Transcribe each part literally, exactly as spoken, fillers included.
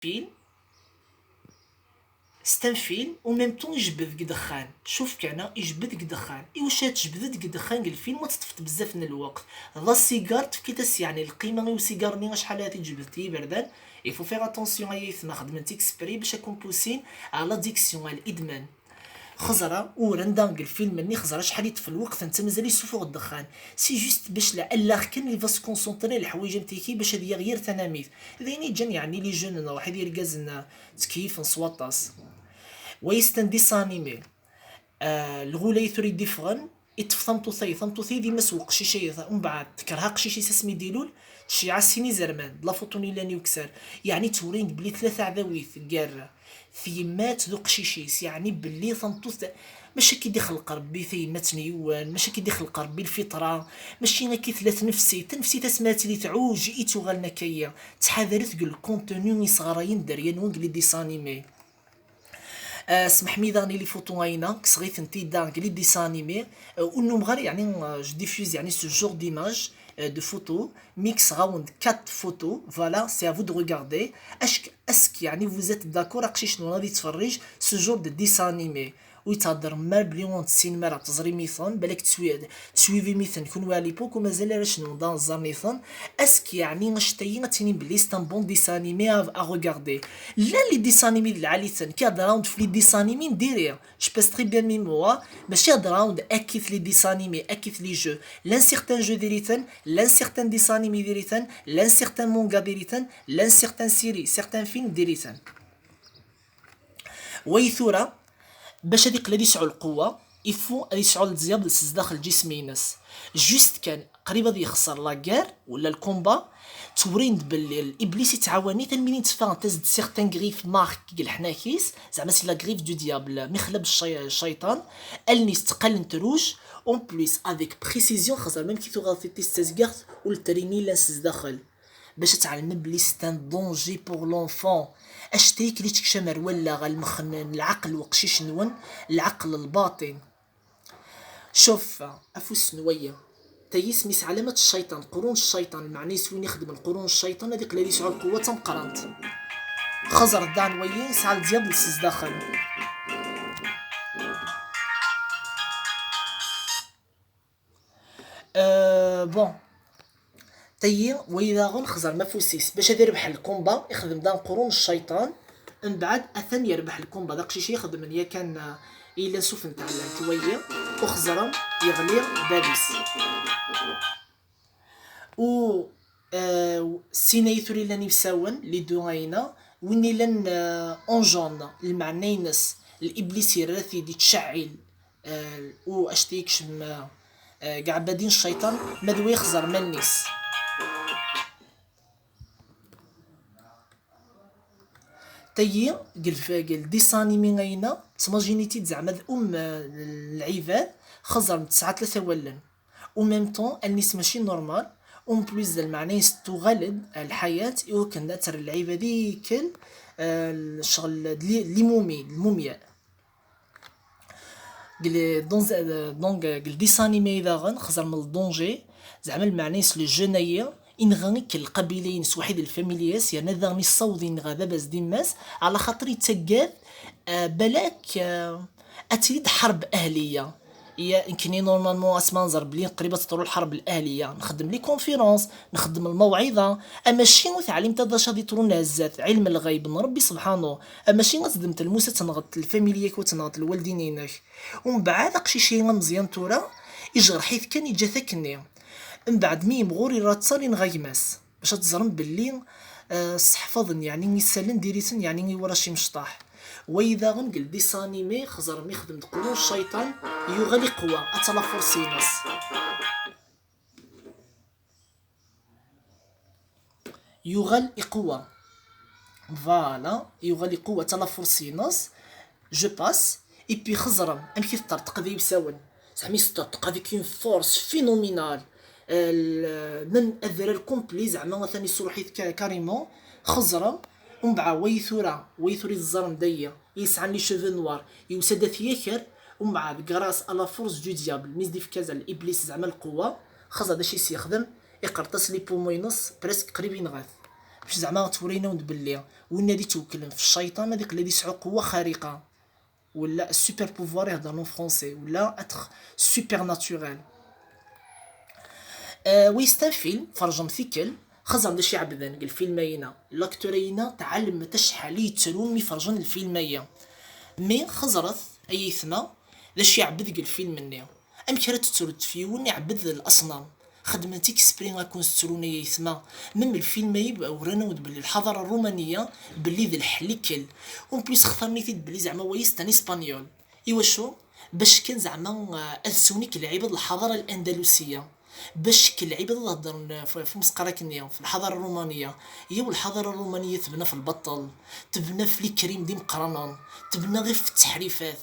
film, c'est un film, en même temps, ijebbed deg ddexxan. Cuf kan, ijebbed deg ddexxan. Iwacu ara tjebbed deg ddexxan deg lfilm, ad teṭṭfeḍ bezzaf n lweqt. La cigare, tefkiḍ-as yeɛni lqima i usigar-nni, acḥal ara t-tjebbed i yiberdan. Il faut faire attention, ay aytma, xedmen-tt exprès bac ad ken-pussin à l'addiction, à l'idman. Xeẓra, uran daɣen deg lfilm-nni, xeẓra acḥal yeṭṭef lweqt, netta mazal yessufuɣ ddexxan. C'est juste bac la, allaɣ kan li va se concentrer leḥwayeǧ am tiki bac ad yaɣ yir tanamit. D ayen i ǧǧan yeɛni les jeunes neɣ waḥid irgazen, ah, ttkeyifen s waṭas. Wa c'est un dessin animé. Ah, lɣula i tura i d-iffɣen, iṭṭef tameṭṭut-ayi, tameṭṭut-ayi d yemma-s n uqcic-ayi, mbeɛd tekreh aqcic-is asmi d-ilul, tceyyeɛ-as sin izerman, d la photo-nni yellan i ukessar. Yeɛni ttwrin-d belli tella taɛdawit gar tyemmat d uqcic-is, yeɛni belli tameṭṭut mačči akka i d-ixleq Rebbi tayemmat n yiwen, mačči akka i d-ixleq Rebbi lfitra, mačči akka i tella tnefsit. Tnefsit asmi ara tili tɛuj i tuɣalen akka-yi. Ttḥadaret deg le contenu yesɣarayen dderya-nwen deg les dessins animés. Euh, smeḥ-iyi daɣen i les photos-ayina, kkseɣ-itent-id daɣen deg les dessins animés. Euh, ur nnumeɣ ara, yeɛni, euh, je diffuse, yeɛni, ce genre d'image, euh, de photos, mi kkseɣ-awen-d quatre photos, voilà, c'est à vous de regarder. Est-ce que, est-ce que, yeɛni, vous êtes d'accord, aqcic-nwen ad yettferrij ce genre de dessin animé? Ur yettɛeddir ma belli ur tessinem ara, teẓrim-iten, balak tettwi-, tettwibim-iten kunwi à l'époque, u mazal arrac-nwen d aneẓẓaren-iten. Est-ce que, yeɛni, acetki ad tinim belli c'est un bon dessin animé à, à regarder? Llan les dessins animés d lɛali-ten, qui ad round f les dessins animés n diri. Je pèse très bien mes mots, hein. Mačči ad round akkit les dessins animés, akkit les jeux. Llan certains jeux diri-ten, llan certains dessins animés diri-ten, llan certains mangas diri-ten, llan certaines séries, certains films diri-ten. Wa i tura, bac ad iqqel ad yesɛu lqewwa, il faut ad yesɛu ledyabel s zdaxel lǧism-ines. Juste kan, qrib ad yexṣer la guerre, wala le combat, ttwrin-d belli Iblis yettɛawan-it almi d tteffɣent-as-d certaines griffes marques deg leḥnak-is, zeɛma c'est la griffe du diable, mixlab cc-, cciṭan, allen-is tteqqalent rouge, en plus, avec précision, xaṭer même ki tuɣal tiṭ-is d tazeggaɣt, ur trin i llan s zdaxel. Bac ad tɛelmem belli c'est un danger pour l'enfant. Acetki li ttekcam ar wallaɣ, lmexnen, lɛaqel n uqcic-nwen, lɛaqel n lbaṭin. Cuf, afus n waya. Tayi isem-is ɛalamat cciṭan, qrun cciṭan, lmeɛna-is win ixedmen qrun cciṭan ad iqqel ad yesɛu lqewwa d tameqqrant. Xeẓret daɣen waya, yesɛa ledyabel s zdaxel. Euh, bon. Tayi, wayi daɣen xeẓrem afus-is. Bac ad irbeḥ lkumba, ixdem daɣen qrun cciṭan. Mbeɛd, atan yerbeḥ lkumba. D aqcic i ixedmen yakan, euh, yellan s uf n tɛellant. Wayi, u xeẓrem, yeɣli bab-is. U, euh, sin ay tura yellan ibsawen, les deux ayna, win yellan, euh, en jaune, lmeɛna-ines, Iblis yerra-t-id, yettceɛɛil. Euh, u acetki yekcem, euh, euh, deg ɛebadin cciṭan, ma d wa ixẓer m allen-is. Tayi, deg lf-, deg le dessin animé ayna, ttmajini-tt-id zeɛma d um, euh, lɛibad, xeẓrem tesɛa tlata wallen. En même temps, allen-is mačči normal, en plus d lmeɛna-ines tuɣal-d lḥayat, i wakken ad terr lɛibad i yikken, euh, ccɣel d li-, limumi, lmumya. Deg le-, donc, euh, donc, euh, deg le dessin animé daɣen, xeẓrem le danger, zeɛma lmeɛna-ines le jeune-ayi, inɣa ikk lqabila-ines waḥid lfamilya-s, yerna daɣen issaweḍ inɣa baba-s d yemma-s, ɛla xaṭer yettaggad, euh, balak, euh, ad tili-d ḥerb ahliya. Ya, nekkni normalement asma nẓer belli qrib ad teḍru lḥerb lahliya, nxeddem les conférences, nxeddem lmawɛiḍa, amaci ur teɛlimt ad acu ad yeḍrun ar zdat, ɛilm lɣayb n Rebbi sebḥanu, amaci ad teddem lmus ad tenɣeḍ lfamilya-k, ad tenɣeḍ lwaldin-inek. Umbeɛd aqcic-agi ameẓyan tura, ijreḥ-it kan, yeǧǧa-t akkenni. Umbeɛd mi yimɣur, irra ttar, inɣa gma-s. Bac ad teẓrem belli, euh, sseḥfaḍen, yeɛni isallen diri-ten, yeɛni i warrac imecṭaḥ. Wayi daɣen deg le dessin animé, xeẓrem ixdem-d qrun cciṭan, yuɣal iqwa, atta la force-ines. Yuɣal iqwa. Voilà, yuɣal iqwa, atta la force-ines. Je passe. Et puis xeẓrem amek i teṭṭerṭeq d ibsawen. Zeɛma i teṭṭerṭeq avec une force phénoménale. Euh, le-, même adrar complet, zeɛma atan yesruḥ-it ca-, carrément. Xeẓrem, umbeɛd wayi tura, wayi tura i teẓẓarem dayi, yesɛan les cheveux noirs, yusa-d ad t-yaker, umbeɛd, grâce à la force du diable, mi s-d-ifka azal Iblis, zeɛma lqewwa, xeẓrem d acu i s-yexdem, iqerṭ-as les poumons-ines, presque qrib yenɣa-t. Zeɛma tura yenna-wen-d belli winna ad itwekklen f cciṭan ad iqled yesɛu quwwa xariqa, wala super pouvoir iheddren en français, wala être supernaturel. Euh, oui, c'est un film, ferjem tikel, xaẓer d acu iɛebden deg lfilm-ayina. L'acteur-ayina tɛelmet acḥal i yettrun mi ferjen lfilm-ayi. Mi xeẓret, ay aytma, d acu iɛebbed deg lfilm-nni. Amek ara tettru ɣef yiwen iɛebbed laṣnam? Xedmen-t exprès ad ken-ssetrun, ay aytma. Même lfilm-ayi wran-awen-d belli lḥadara ṛṛumaniya belli d lḥlikel. En plus xtaren-it-id belli zeɛma waya c'est un espagnol. Iwacu? Bac kan zeɛma, euh, ad swen-ik lɛibad lḥadara landalusiya. Bac k lɛibad ad heddren f, f umseqqar akken-nni, f lḥadara ṛṛumaniya. Yiw lḥadara ṛṛumaniya tebna f lbaṭel, tebna f les crimes d imeqqranen, tebna ɣef tteḥrifat,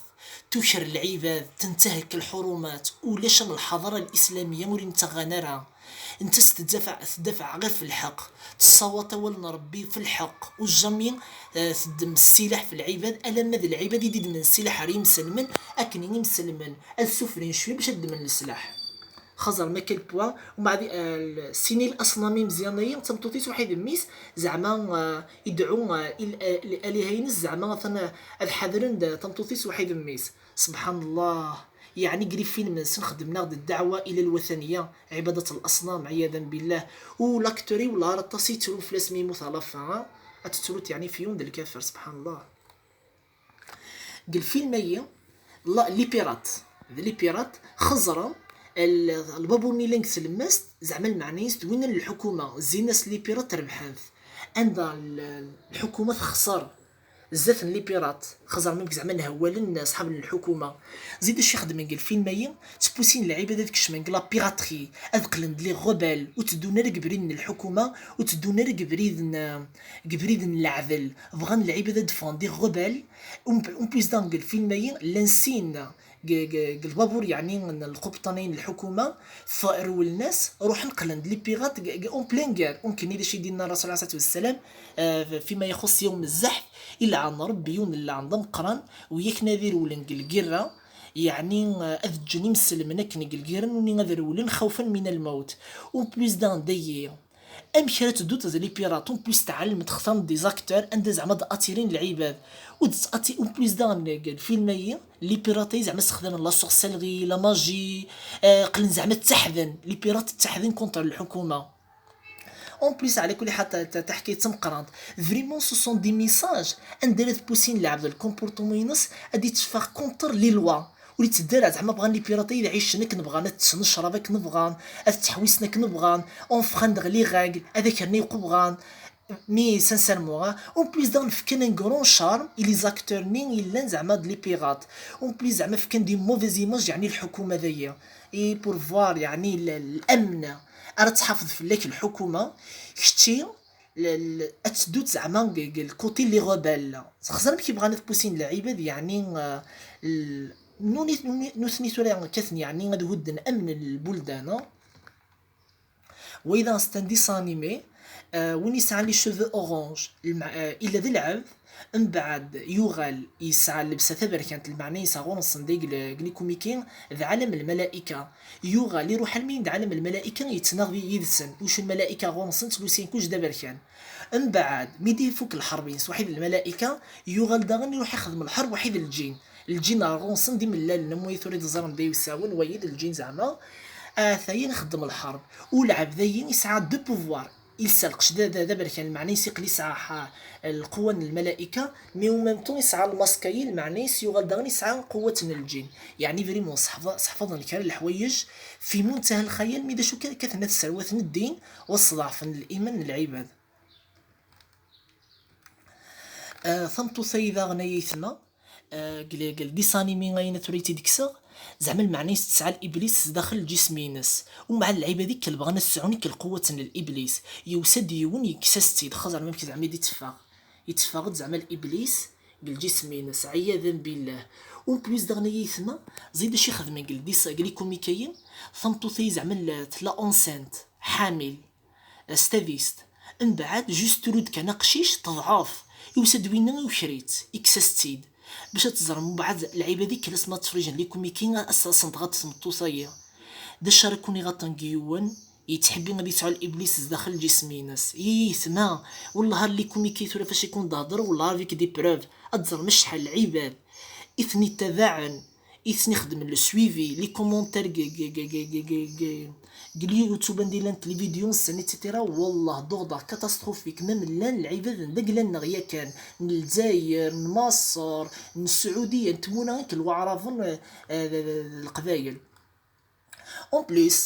tuker lɛibad, tentehek lḥurumat, ulac am lḥadara lislamiya ur intaɣan ara. Netta-s teddafaɛ, teddafaɛ ɣef lḥeqq, tessawaḍ awal n Ṛebbi f lḥeqq, ur jamais, euh, teddem ssilaḥ f lɛibad, alamma d lɛibad i d-iddmen ssilaḥ ar yimselmen, akken imselmen ad sufrin cwiya bac ad ddmen leslaḥ. Xaẓer ma quel point, umbeɛd, euh, sini laṣnam imeẓyanen-ayi, d tameṭṭut-is waḥid mmi-s, zeɛma, euh, idɛu, euh, i l-, euh, aliha-ines, zeɛma atan, euh, ad ḥadren d tameṭṭut-is waḥid mmi-s. Subḥan Llah. Yeɛni deg lfilm-nsen xedmen-aɣ-d ddeɛwa ila lwataniya, ɛibadat laṣnam, ɛiyadan billah. U l'acteur-iw lɛar aṭas i yettrun fell-as mi yemmut à la fin, ha? Ad tettrut yeɛni f yiwen d lkafir, subḥan Llah. Deg lfilm-ayi, la, les pirates, d les pirates, xeẓren l-, lbabur-nni yellan deg tlemmast, zeɛma lmeɛna-is d winna n lḥukuma, zzin-as les pirates rebḥen-t. Anda l-, lḥukuma texṣer zdat n les pirates, xeẓren amek zeɛma nhewwalen ṣṣḥab n lḥukuma. Zid acu i xedmen deg lfilm-ayi, ttpusin lɛibad ad kecmen deg la piraterie, ad qqlen d les rebelles, ur tteddun ara deg ubrid n lḥukuma, ur tteddun ara deg ubrid n, deg ubrid n leɛdel, bɣan lɛibad ad ffɣen d rebelles. En plus daɣen deg lfilm-ayi llan sin deg, deg, deg lbabur, yeɛni n lqubṭan-ayi n lḥukuma, f-, rewlen-as, ruḥen qqlen-d les pirates deg, deg, en pleine guerre. U nekkni d acu i d-yenna Rasul alayhi ṣṣalatu wassalam, euh, fima ixuṣṣ yawm zzḥf, ilɛen Rebbi yiwen n lɛen d ameqqran, u yak ad irewlen deg lgirra, yeɛni, euh, ad ǧǧen imselmen akken deg lgirra, nuni ad rewlen xawfan min lmawt. En plus daɣen dayi, amek ara tedduḍ d les pirates? En plus tɛellem textareḍ des acteurs anda zeɛma d-attirin lɛibad. Ur d-atti-, en plus daɣen deg lfilm-ayi, les pirates-ayi zeɛma ssexdamen la sorcellerie, la magie, euh, qqlen zeɛma ttaḥden, les pirates ttaḥden contre lḥukuma. En plus, ɛla kulli ḥal, ta-, ta-, taḥkayt d tameqqrant. Vraiment, ce sont des messages. Anda ara tpusin lɛebd, le comportement-ines, ad yetteffeɣ contre les lois. Ur yetteddu ara, zeɛma bɣan les pirates ad ɛicen akken bɣan, ad tessen ccrab akken bɣan, ad ttḥewwisen akken bɣan, enfreindre les règles, ad akren ayen bɣan. Mais sincèrement, hein, en plus daɣen fkan un grand charme i les acteurs-nni yellan zeɛma d les pirates. En plus zeɛma fkan des mauvaises images, yeɛni lḥukuma dayi. Et pour voir, yeɛni l-, l'amn ara tḥafeḍ fell-ak lḥukuma, kečči l-, l-, ad tedduḍ zeɛma deg, deg le côté les rebelles. Xeẓer amek i bɣan ad pusin lɛibad, yeɛni, euh, l-, nuni-, nuni-, nutni tura kkaten yeɛni ad hudden amn n lbuldan, ah. Wa iḍ-a c'est un dessin animé, euh, win yesɛan les cheveux orange, lma-, euh, illa d lɛebd, mbeɛd yuɣal yesɛa llebsa taberkant, lmeɛna yesɛa ɣur-nsen deg le-, deg les comics d ɛalam lmalaika. Yuɣal iruḥ almi d ɛalam lmalaika, yettnaɣ di-, yid-sen. Ucu lmalaika ɣur-nsen ttlusin kullec d aberkan. Mbeɛd, mi d-ifuk lḥerb-ines waḥid lmalaika, yuɣal daɣen iruḥ ixdem lḥerb waḥid lǧin. Lǧin ar ɣur-nsen d imellalen, am wayt ur i d-ẓren d iwsawen, wayi d lǧin zeɛma. Atayen ixeddem lḥerb. U lɛebd-ayi yesɛa deux pouvoirs. Ilsa lqecc d, d, d aberkan, lmeɛna-is iqqel yesɛa ḥa-, lqewwa n lmalaika, mais en même temps yesɛa lmask-ayi, lmeɛna-is yuɣal daɣen yesɛa lqewwat n lǧin. Yeɛni vraiment seḥfa-, seḥfaḍen kra n leḥwayeǧ, fi muntaha lxayal, mi d acu kan, kkaten ad sserwaten ddin, wa sḍeɛfen liman n lɛibad. Ah, tameṭṭut-ayi daɣen ay aytma, ah, deg le-, deg le dessin animé-ayi tura i tt-id-kkseɣ, zeɛma lmeɛna-is tesɛa liblis sdaxel lǧism-ines. Umbeɛd lɛibad ikk bɣan ad sɛun ikk lqewwat n liblis. Yusa-d yiwen yekkes-as-tt-id, xaẓer amek zeɛma i d-itteffeɣ. Itteffeɣ-d zeɛma liblis deg lǧism-ines, ɛiyadan billah. En plus daɣen ay aytma, zid acu ixedmen deg le dessin, deg les comics-ayi, tameṭṭut-ayi zeɛma la-, tella enceinte, ḥamil. S tadist. Mbeɛd, juste tru-d kan aqcic, teḍɛef. Yusa-d winna, yuker-itt, ikkes-as-tt-id. Bac ad teẓrem, mbeɛd, lɛibad ikk asmi ad ttfrijen les comics, ass-a asen-tɣaḍ tmeṭṭut-ayi. D acu ara ken-iɣaḍen deg yiwen, Yettḥibbi ad yesɛu l'iblis zdaxel lǧism-ines. Yetma, wellah ar les comiques tura fac i kun-d-hedreɣ, wellah avec des preuves. Ad teẓrem acḥal lɛibad i ten-ittabaɛen, i ten-ixedmen le suivi, les commentaires deg, deg, deg, deg, deg, deg, deg YouTube anda llant les vidéos-nsen, et cetera. Wellah, d uɣdaṛ catastrophique. Même llan lɛibad n dagla-nneɣ yakan, n Lezzayer, n Maṣer, n Sɛudiya, n tmura akk n Waɛraben, eh, eh, d, d, d Leqbayel. En plus,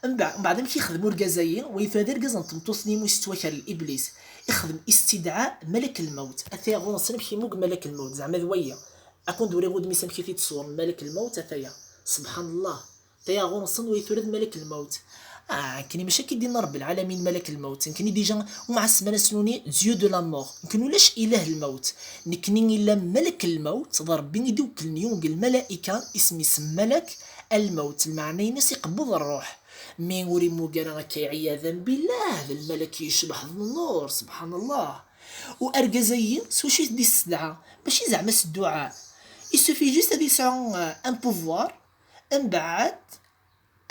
mbeɛ-, mbeɛd amek yexdem urgaz-ayi, wa yefra d argaz n tmeṭṭut-nni mu yettwaker l'iblis, ixdem istidɛa malak lmawt. Ataya ɣur-sen amek yemmug malak lmawt, zeɛma d waya. Ad kun-d-uriɣ udem-is amek i t-id-ṣewren malak lmawt, ataya. Subḥan Allah. Ataya ɣur-sen wa yefra d malak lmawt. Ah, nekkni mačči akka i d-yenna Rebbi lɛalamin malak lmawt. Nekkni déjà, umɛasman asnuni, Dieu de la mort. Nekkni ulac ilah lmawt. Nekkni illa malak lmawt, d Rebbi i d-iwekklen yiwen deg lmalaika, isem-is malak lmawt. Lmeɛna-ines iqebbeḍ ṛṛuḥ. Mi ur immug ara akka iɛiyadan billah, d lmalak yecbeḥ d nnur, subḥan Allah. U argaz-ayi, s wacu i t-id-istedɛa? Mačči zeɛma s dduɛa. Il suffit juste ad yesɛu, euh, un pouvoir, mbeɛd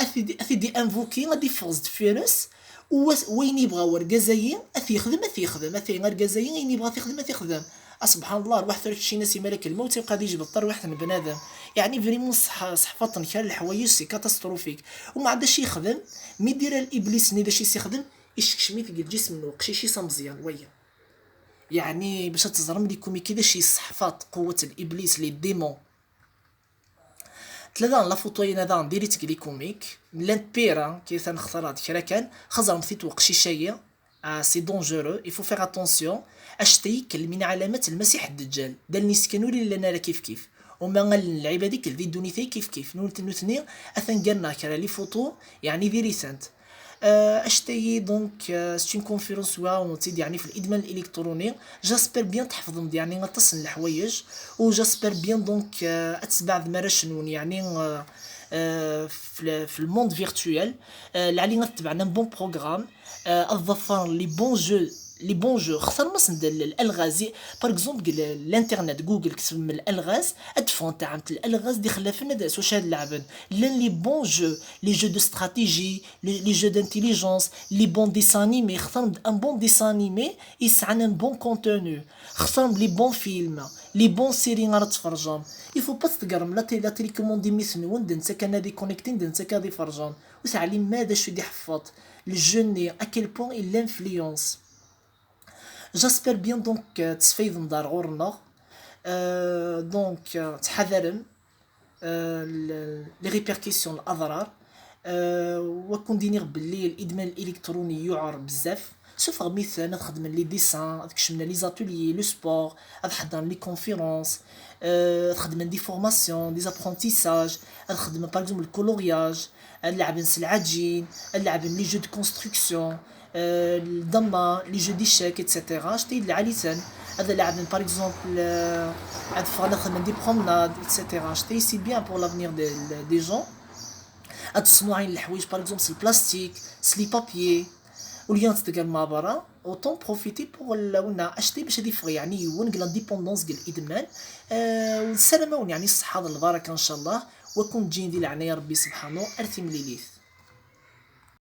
ad t-id-, ad t-id-invoki, ad d-iffeɣ sdeffir-s, u wa-, wayen yebɣa urgaz-ayi ad t-yexdem, ad t-yexdem, atay argaz-ayi ayen yebɣa ad t-yexdem, ad t-yexdem. A subḥan Allah, rrwaḥ tura keččini-as i malak lmawt, yebqa ad yejbed tarwiḥt n bnadem. Yeɛni vraiment ṣeḥ-, ṣeḥfaṭen kra n leḥwayeǧ, c'est catastrophique. U mbeɛd acu yexdem? Mi d-ira l'iblis-nni d acu i s-ixdem? Isekcem-it deg lǧism n uqcic-is ameẓyan, waya. Yeɛni bac ad teẓrem les comiques d acu yesseḥfaḍ quwwet l'iblis, les démons. Tella daɣen la photo-ina daɣen diri-tt deg les comiques. Llant pire, kif ad nextar-d kra kan. Xeẓremt-t weqcic-ayi. Ah, c'est dangereux, il faut faire attention. Acetay ikel min ɛalamat Lmasiḥ Ddejjal. D allen-is kan ur illan ara kifkif. Uma allen n lɛibad ikel di ddunit-ayi kifkif. Nut-, nutni atan gar-neɣ kra les photos, yeɛni diri-tent. Euh, acetay-ayi, donc, euh, c'est une conférence wera ur tt-id yeɛni fi l'idman l'électronique. J'espère bien tḥefḍem-d yeɛni aṭas n leḥwayeǧ. U j'espère bien, donc, euh, ad tesbeɛdem arrac-nwen yeɛni, euh, euh, fi l-, fi le monde virtuel. Euh, lɛali ad tebɛen un bon programme. Euh, ad ḍefren les bons jeux, les bons jeux. Xtarem-asen-d l-, l'alɣaz. Par exemple, deg l-, l'internet, Google, ksbem l'alɣaz, ad d-ffɣen taɛemt l'alɣaz d ixlafen ad s wacu ad leɛben. Llan les bons jeux, les jeux de stratégie, les, les jeux d'intelligence, les bons dessins animés. Xtarem-d un bon dessin animé yesɛan un bon contenu. Xtarem les bons films, les bons séries ara tferǧem. Il faut pas tgerrem la té-, la télécommande i mmi-twen, d netta kan ad iconnectin, d netta kan ad iferǧen. Ur teɛlim ma d acu i d-iḥeffeḍ. Le jeu-nni, à quel point il influence. J'espère bien, donc, euh, tesfaydem-d ar ɣur-neɣ. Euh, donc, euh, ttḥadarem, euh, le-, les répercussions, l'aḍrar. Euh, wa kun-d-iniɣ belli l'idman l'électronique yuɛer bezzaf. Sufɣem-iten ad xedmen les dessins, ad kecmen les ateliers, le sport, ad ḥeḍren les conférences, euh, ad xedmen des formations, des apprentissages, ad xedmen par exemple le coloriage, ad leɛben s lɛaǧin, ad leɛben les jeux de construction, euh, le dama, les jeux d'échecs, et cetera. Acetay-ayi lɛali-ten, ad leɛben par exemple, euh, ad ffɣen ad xedmen des promenades, et cetera. Acetay-ayi c'est bien pour l'avenir des, des gens. Ad ṣnuɛin leḥwayeǧ, par exemple, s lplastik, s les papiers. Au lieu ad teddrem ɣer berra, autant profiter pour le-, wina, acetay-ayi bac ad iffeɣ, yeɛni, yiwen deg l'indépendance, deg l'idman. Euh, u nessaram-awen, yeɛni, ṣṣeḥḥa d lbaraka, ncallah. Wa kun-d-ǧǧin di leɛnaya Rebbi subḥanu, ar timlilit.